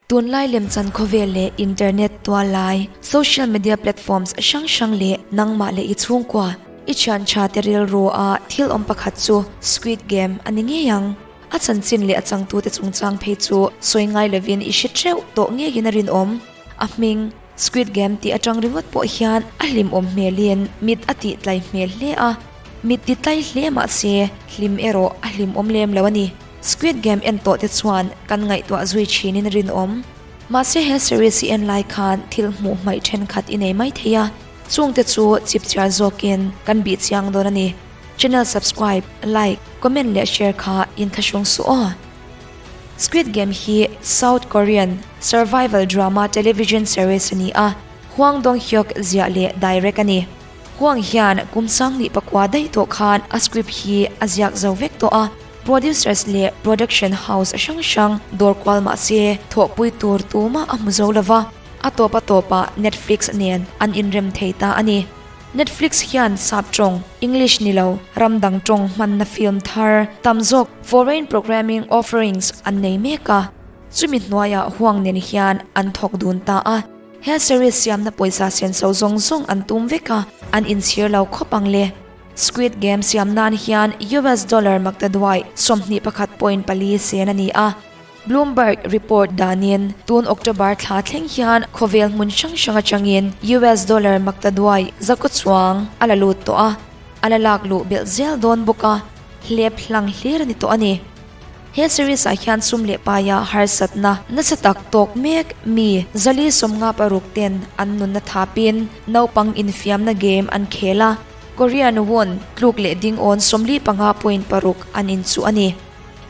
Tunlai lemchan khawvel leh internet tuallai, social media platforms, hrang hrang leh nangmah leh i chhungkua, i thian tha te rilru a thil awm pakhat chu Squid Game a ni ngei ang. A chanchin leh a changtute chungchang phei chu sawi ngai lovin i hre teuh tawh ngeiin a rinawm. A hming, Squid Game tih atang ringawt pawh hian a hlimawm hmelin mit a tih tlai hmel hle a. Mit ti tlai hle mahse hlim erawh a hlimawm lem lo a ni. Squid Game en tawh te chuan kan ngaihtuah zui thinin rinawm. Mahse he series hi en lai khan thil hmuh hmaih thenkhat i nei mai thei a, chungte chu chip chiar zawkin kan bih chiang dawn a ni. Channel subscribe, like, comment leh share kha inthlahrung suh aw. Squid Game hi South Korean survival drama television series a ni a, Hwang Dong-hyuk ziah leh direct a ni. Hwang hian kum 2004 daih tawh khan a script hi a ziak zo vek tawh a, producers leh production house hrang hrang dawr kual mah se thawhpui tur tumah a hmu zo lova, a tawp a tawpah Netflix nen an inrem thei ta a ni. Netflix hian sap tawng, English ni lo, ram dang tawng hmanna film thar tam zawk foreign programming offerings an nei mek a, chumi hnuaiah Huang nen hian an thawk dun ta a. He series siamna pawisa senso zawng zawng an tum vek a, an inchhir lo khawp ang le. Squid Game siam nan hian US dollar maktaduai 21.4 sen a ni a. Bloomberg report danin tun October thla thleng hian khawvel hmun hrang hrang atangin US dollar maktaduai zakaw chuang a la lut tawh a, a la lak luh belh zel dawn bawk a, hlep hlang hlir a ni tawh a ni. He series ah hian sum leh paia harsatna nasa tak tawk mek mi 456 ten an nunna thapin naupang infiamna game an khel a, Korean won tluk leh ding awn 45.6 an inchuh a ni.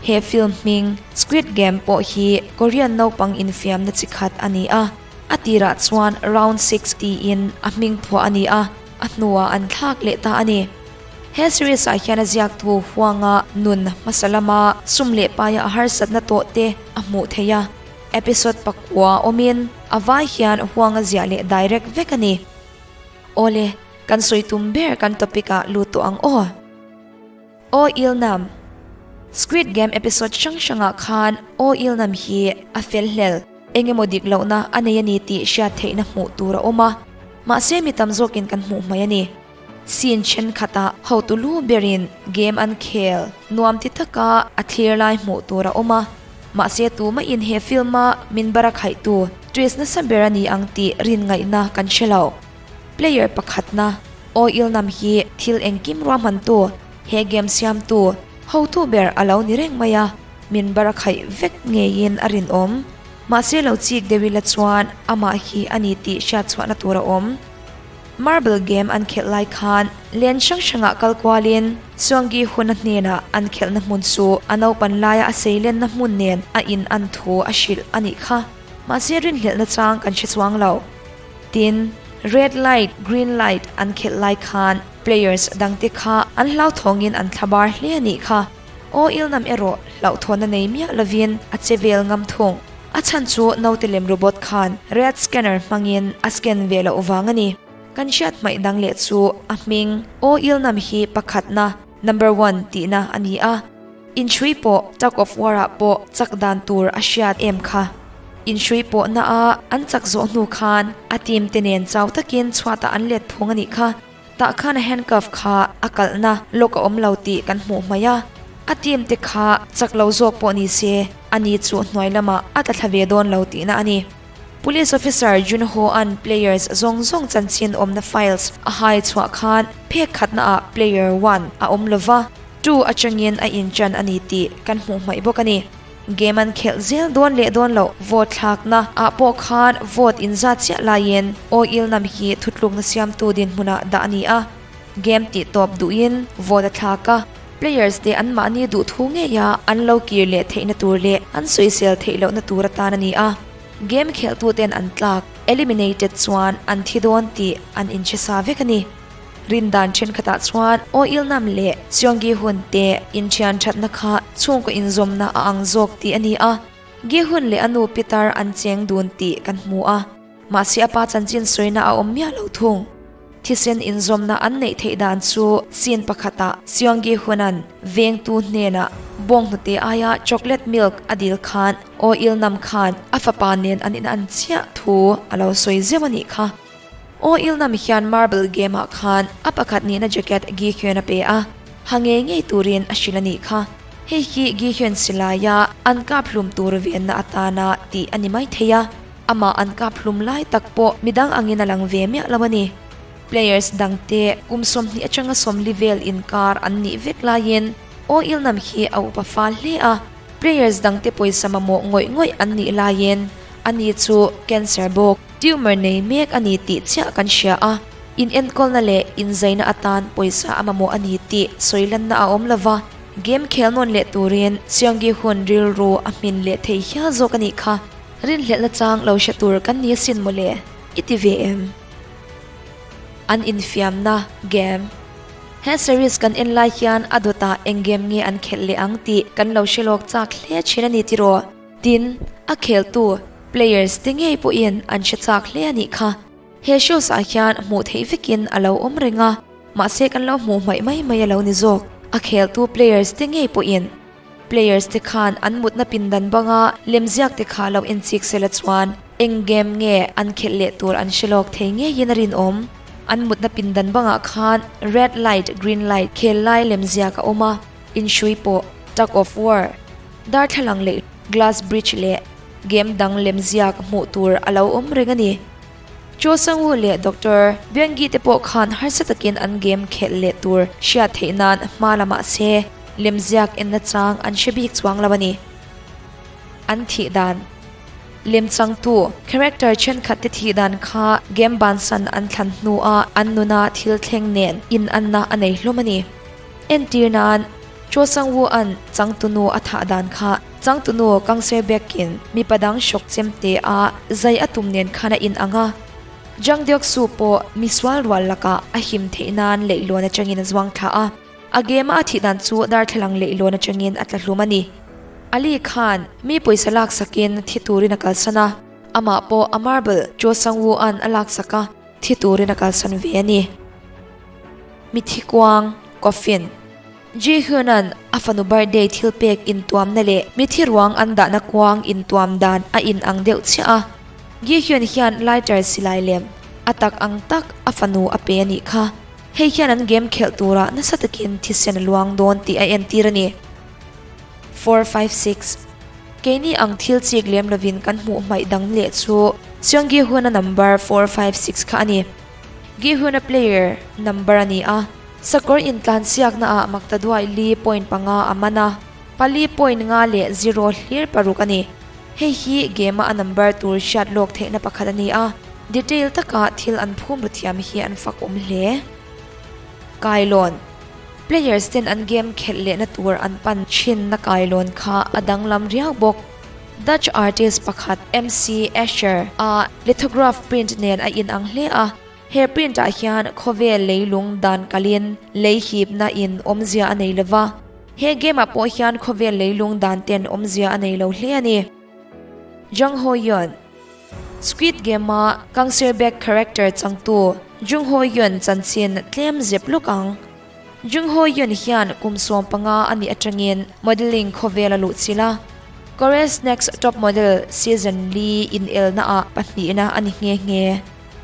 He film hming Squid Game pawh hi Korean naupang infiamna chi khat a ni a, a tirah chuan Round Six tiin a hming phuah a ni a, a hnuah an thlak leh ta a ni. He series ah hian a ziaktu Huanga nun hmasa lama sum leh paia a harsatna tawh te a hmuh theih a, episode pakua awmin a vai hian Huanga ziah leh direct vek a ni. Awle, kan sawi tum ber kan topic ah lut tawh ang aw. Aw Ilnam, Squid Game episode hrang hrangah khan Aw Ilnam hi a fel hlel, eng emaw dik lohna a nei a ni tih hriat theihna hmuh tur a awm a, mahse mi tam zawkin kan hmuh mai a ni. Scene thenkhatah hotu lu berin game an khel nuam ti taka a thlir lai hmuh tur a awm a, mahse tumahin he film-a min bara khaihtu twist nasa ber a ni ang tih rin ngaihna kan hre lo. Player pakhatna Oil nam hi thil engkim ruahmantu, he game siamtu, hotu ber a lo ni reng mai a, min bar a khaih vek ngeiin a rinawm. Mahse lo chik deuh ila chuan amah hi a ni tih hriatchhuahna tur a awm. Marble game an khelh lai khan len hrang hrangah kal kualin Suanggi hun a hnenah an khelhna hmun chu a naupan laia a seilenna hmun nen a in an thu a hrilh a nih kha. Mahse rinhlelhna chang kan hre chuang lo. Tin, red light, green light an khelh lai khan players dangte kha an hlauthawngin an thlabar hle a nih kha. Aw Ilnam erawh hlauhthawn a nei miah lovin a che vel ngam thung. A chhan chu naute lem robot khan red scanner hmangin a scan ve loh vang a ni. Kan hriat hmaih dang leh chu a hming Aw Ilnam hi pakhatna, number one, tihna a ni a. Inhrui pawh tug of war ah pawh chak dan tur a hriat em kha. Inhrui pawh na a an chak zawh hnu khan a team te nen chau takin chhuatah an let phung a nih kha. Tah khan a handcuff kha a kalhna lock a awm lo tih kan hmuh hmaih a. A team te kha chak lo zawk pawh ni se ani chu hnuai lamah a tla thla ve dawn lo tihna a ni. Police officer Junho an players zawng zawng chanchin awmna files a hai chhuah khan phek khatna ah player one a awm lova. Two atangin a inchan a ni tih kan hmuh hmaih bawk a ni. Game an khelh zel dawn leh dawn loh vote thlakna ah pawh khan vote inzat chiah laiin oil nam hi thutlukna siamtu dinhmunah dah a ni a. Game tih tawp duhin vote a thlak a, players te anmahni duh thu ngeia an lo kir leh theihna tur leh an sawisel theih lohna tur atan a ni a. Game khelhtuten an tlak, eliminated, chuan an thi dawn tih an inhre sa vek a ni. Rindan thenkhatah chuan Oil Nam leh Seong Gi Hun te inthian thatna kha chhungkaw inzawmna a ang zawk tih a ni a, Gi Hun leh a nu Peter an cheng dun tih kan hmu a, mahse a pa chanchin sawina a awm miah lo thung. Thisen inzawmna an neih theih dan chu scene pakhatah Seong Gi Hun-a'n vengtu hnenah bawnghnute aia chocolate milk a dil khan Oh Il Nam khan a fapa nen an in an chiah thu a lo sawi zeuh a nih kha. Oh Il Nam hian marble game ah khan a pakhat nihna jacket Gi Hyun a pe a, ha ngei ngei turin a hrilh a nih kha. Hei hi Gi Hyun silaia an kap hlum tur venna atana tih a ni mai thei a. Amah an kap hlum lai tak pawh midang angin a lang ve miah lo a ni. Players dangte kum 20 atanga 40 vel inkar an nih vek laiin Oh Il Nam hi a upa fal hle a, players dangte pawisa mamawh ngawih ngawih an nih laiin ani chu cancer bawk, tumor nei mek a ni tih chiah kan hria a, inenkawlna leh inzaina atan pawisa a mamawh a ni tih sawilanna a awm lo va, game khel nawn leh turin Seong Gi Hun rilru a hmin leh thei hial zawk a nih kha. Rinhlelhna chang lo hre tur kan ni asin mawle, i ti ve em? An infiamna game. He series kan en lai hian a dawtah eng game nge an khelh leh ang tih kan lo hre lawk chak hle thin a ni tiraw? Tin, a kheltu, players, te ngei pawhin an hre chak hle a nih kha. He shows ah hian hmuh theih vekin a lo awm reng a, mahse kan lo hmuh hmaih mai mai a lo ni zawk. A kheltu players te ngei pawhin Players te khan an mutna pindan banga lemziak te kha lo enchik sela chuan eng game nge an khelh leh tur an hre lawk thei ngeiin a rinawm. An mutna pindan bangah khan red light green light khel lai lemziak a awm a, inhrui pawh tug of war, darthlalang leh glass bridge leh game dang lemziak hmuh tur a lo awm reng a ni. Cho Sang-woo leh Doctor Byung-gi te pawh khan harsa takin an game khelh leh tur hriat theih nan hma la mah se, lemziak enna chang an hre bik chuang lo a ni. An thih dan. Lemchangtu, character, thenkhat te thih dan kha game bansan an thlan hnuah an nuna thil thleng nen inanna a nei hlawm a ni. Entir nan, Cho Sang-woo-a'n changtunu a thah dan kha changtunu Kang Se-baek-in mipa dang hrawk chem te a zai a tum nen khan a inang a. Jang Deok-soo pawh misual rual lakah a him theih nan leihlawn atangin a zuang thla a. A game-a a thih dan chu darthlalang leihlawn atangin a tla hlum a ni. Ali khan mi pawisa laksakin thi turin a kalsan a, amah pawh a marble Cho Sang-woo-a'n a laksak a, thi turin a kalsan ve a ni. Mithi kuang, coffin. Ji Hyun-a'n a fanu birthday thil pek intuamna leh mithi ruang an dahna kuang intuam dan a inang deuh chiah a. Ji Hyun hian lighter silai lem a tak ang tak a fanu a pe a nih kha. Hei hian an game khelh turah nasa takin thisen a luang dawn tih a entir a ni. 4, 5, 6. Keini ang thil chik lem lovin kan hmuh hmaih dang leh chu Seong Gi Hun-a number 4, 5, 6 kha a ni. Gihuna player number a ni a, sakawr intlansiakna ah maktaduai li point panga a man a, pali point nga leh zero hlir paruk a ni. Hei hi game a a number tur hriat lawk theihna pakhat a ni a, detail taka thil an phum ru thiam hi an fak awm hle. Kailawn Players ten an game khelh lehna tur an pan thinna kailawn kha a danglam riau bawk. Dutch artist pakhat MC Escher a lithograph print nen a inang hle a, he print ah hian khawvel leilung dan kalin lei hipna in awmzia a nei lova, he game ah pawh hian khawvel leilung dan ten awmzia a nei lo hle a ni. Jung Ho Yeon, Squid Game a Kang Se-baek character changtu Jung Ho Yeon chanchin tlem zep lawk ang. Jung Ho Yun hian kum 15 a nih atangin modelling khawvel a luh chilh a, Korea's Next Top Model season li inelna ah pahnihna a ni nghe nghe.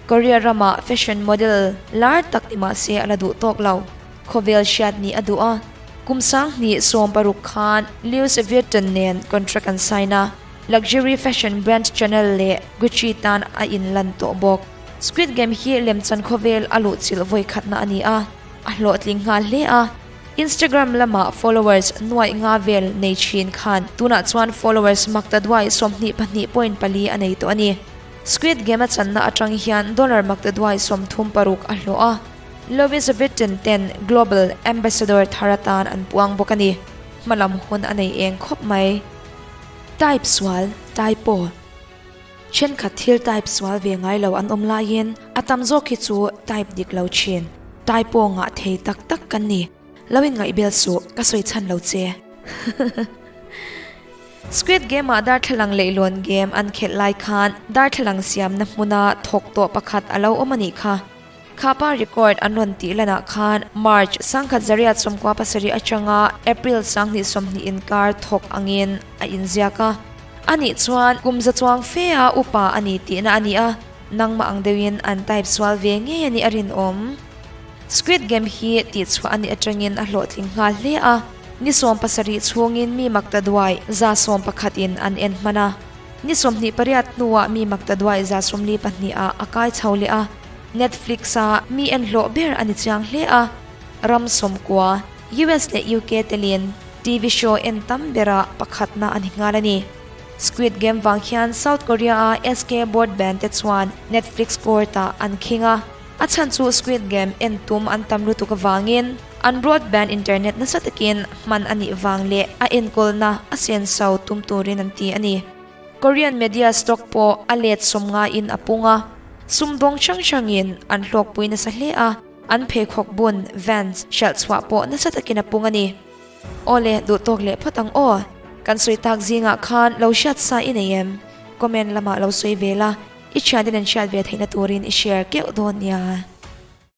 Korea ramah fashion model lar tak ni mah se a la duh tawk lo. Khawvel hriat nih a duh a, kum 2016 khan Louis Vuitton nen contract an sign a, luxury fashion brand Chanel leh Gucci tan a inlan tawh bawk. Squid Game hi lemchan khawvel a luh chilh vawi khatna a ni a. A hlawhtling nghal hle a, Instagram lamah followers nuaih nga vel nei thin khan tunah chuan followers makta duai 22.4 a nei tawh a ni. Squid Game a channa atang hian dollar makta duai 36 a hlawh a, Louis Vuitton ten Global Ambassador thar atan an puang bawk a ni. Hmalam hun a nei eng khawp mai. Type sual, typo. Thenkhat thil type sual ve ngai lo an awm laiin a tam zawk hi chu type dik lo thin. Typo ngah thei tak tak kan ni. Lo in ngaihbel suh, ka sawi chhan lo che. Squid Game ah darthlalang leihlawn game an khelh lai khan darthlalang siamna hmuna thawk tawh pakhat a lo awm a nih kha. Khapa record an rawn tih lanah khan March 1997 atanga April 2020 inkar thawk angin a inziak a. Anih chuan kum za chuang fe a upa a ni tihna a ni a, nangmah ang deuhin an type sual ve ngei a nih a rinawm. Squid Game hi tihchhuah a nih atangin a hlawhtling nghal hle a, ni 70 chhungin mi maktaduai 11 in an en hman a. Ni 28 hnuah mi maktaduai 42 ah a kai chho leh a, Netflix a mi en hlawh ber a ni chiang hle a, ram 90, US leh UK telin TV show en tam berah pakhatna a ni nghal a ni. Squid Game vang hian South Korea a SK Broadband te chuan Netflix court ah an khing a, a chhan chu Squid Game en tum an tam lutuk avangin an broadband internet nasa takin hman a nih vang leh a enkawlna a senso tum turin an ti a ni. Korean media stock pawh a let 50 in a pung a, sumdawng hrang hrangin an hlawkpui nasa hle a, an pheikhawk bun, Vans, hralh chhuah pawh nasa takin a pung a ni. Awle, duh tawk leh phawt ang aw. Kan sawi tak zingah khan lo hriat sa i nei em? Comment lamah lo sawi ve la, i thianten an hriat ve theihna turin i share keuh dawn nia.